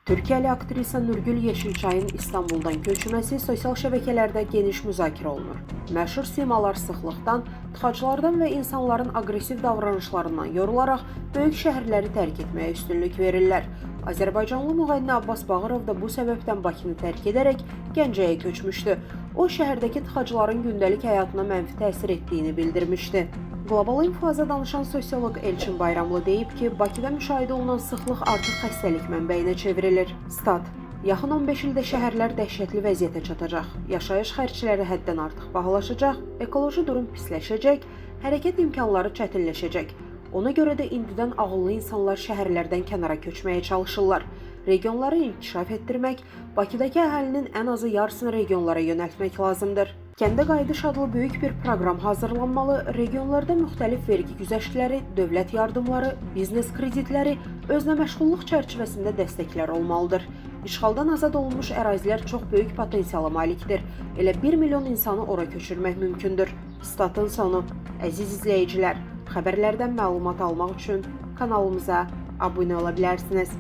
Türkiyəli aktrisa Nurgül Yeşilçayın İstanbuldan köçməsi sosial şəbəkələrdə geniş müzakirə olunur. Məşhur simalar sıxlıqdan, tıxaclardan və insanların aqressiv davranışlarından yorularaq böyük şəhərləri tərk etməyə üstünlük verirlər. Azərbaycanlı müğənni Abbas Bağırov da bu səbəbdən Bakını tərk edərək Gəncəyə köçmüşdü. O, şəhərdəki tıxacların gündəlik həyatına mənfi təsir etdiyini bildirmişdi. Qlobal İnfoaza danışan sosioloq Elçin Bayramlı deyib ki, Bakıda müşahidə olunan sıxlıq artıq xəstəlik mənbəyinə çevrilir. Stat: Yaxın 15 ildə şəhərlər dəhşətli vəziyyətə çatacaq. Yaşayış xərcləri həddən artıq bahalaşacaq, ekoloji durum pisləşəcək, hərəkət imkanları çətinləşəcək. Ona görə də indidən ağıllı insanlar şəhərlərdən kənara köçməyə çalışırlar. Regionları inkişaf etdirmək, Bakıdakı əhalinin ən azı yarısını regionlara yönəltmək lazımdır. Kəndə Qayıdış adlı böyük bir proqram hazırlanmalı, regionlarda müxtəlif vergi güzəştləri, dövlət yardımları, biznes kreditləri, özləməşğulluq çərçivəsində dəstəklər olmalıdır. İşğaldan azad olunmuş ərazilər çox böyük potensiala malikdir. Elə 1 milyon insanı ora köçürmək mümkündür. Statın sonu. Əziz izləyicilər, xəbərlərdən məlumat almaq üçün kanalımıza abunə ola bilərsiniz.